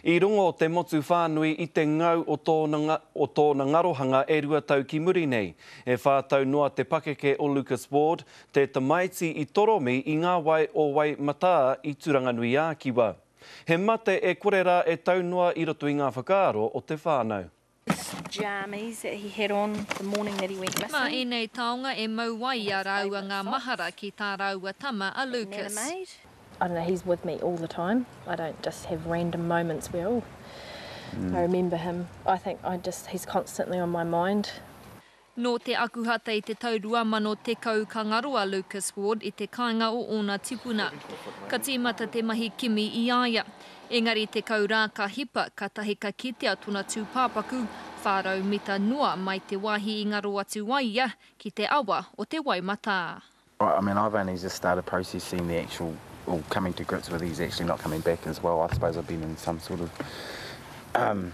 I rongo te motu whānui i te ngau o tōna, o tōna ngarohanga e rua tau ki muri nei. E whā tau noa te pakeke o Lucas Ward, te tamaiti i toromi i ngā wai o Waimatā i Turanganui-ā-Kiwa. He mate e kore rā e tau noa i roto i ngā whakaaro o te whānau. Jammies that he had on the morning that he went missing. Mā ēnei taonga e mau ai i a rāua ngā mahara ki tā rāua tama a Lucas. I don't know, he's with me all the time. I don't just have random moments where, oh, I remember him. I think I just, he's constantly on my mind. Nō te Akuhata i te tau 2010 ka ngaro a Lucas Ward i te kāinga o ōna tipuna. Ka tīmata te mahi kimi i a ia. Engari 10 rā ka hipa, katahi ka kitea tona tūpāpaku, 400 mita noa mai te wāhi i ngaro atu ai ia ki te awa o Te Waimatā. I mean I've only just started processing the actual, or coming to grips with he's actually not coming back as well. I suppose I've been in some sort of um,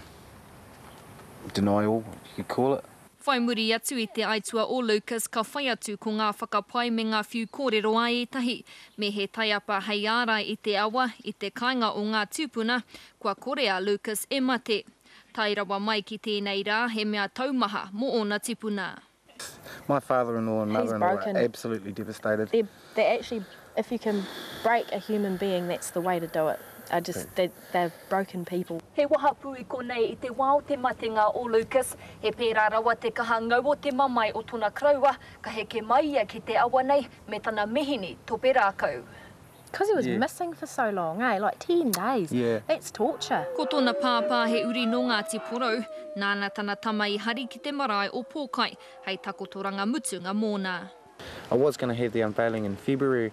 denial, you could call it. Whai muri atu i te aitua o Lucas ka whai atu ko ngā whakapae me ngā whiu kōrero a ētahi. Me he taiapa hei ārai i te awa, i te kāinga o ngā tūpuna, kua kore a Lucas e mate. Tae rawa mai ki tēnei rā, he mea taumaha mō ōna tipuna. My father-in-law and mother-in-law are absolutely devastated. They're, they're actually, if you can break a human being, that's the way to do it. I just, they, they're broken people. He wahapū i konei i te wā o te matenga o Lucas. He pērā rawa te kaha ngau o te mamae o tona koroua, ka heke mai ia ki te awa nei me tana mihini tope rākau. Because he was yeah. missing for so long, eh? Like 10 days. Yeah. That's torture. Ko tōna pāpā he uri nō Ngāti Porou, nāna tana tama i hari ki te marae o Pōkai, hei takotoranga mutunga mōna. I was going to have the unveiling in February,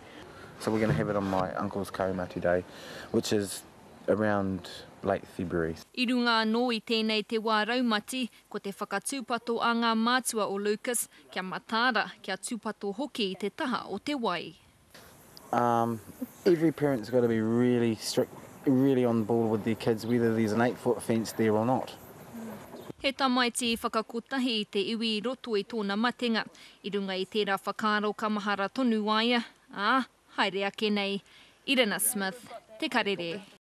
so we're going to have it on my uncle's kaumatu day, which is around late February. I runga anō i tēnei te wā raumati, ko te whakatūpato a ngā mātua o Lucas, kia mataara, kia tūpato hoki i te taha o te wai. Um, every parent's got to be really strict, really on board with their kids, whether there's an eight-foot fence there or not. He tamaiti i whakakotahi i te iwi i roto i tōna matenga. I runga i tērā whakaaro ka mahara tonu a ia, ā, haere ake nei. Irina Smith, Te Karere.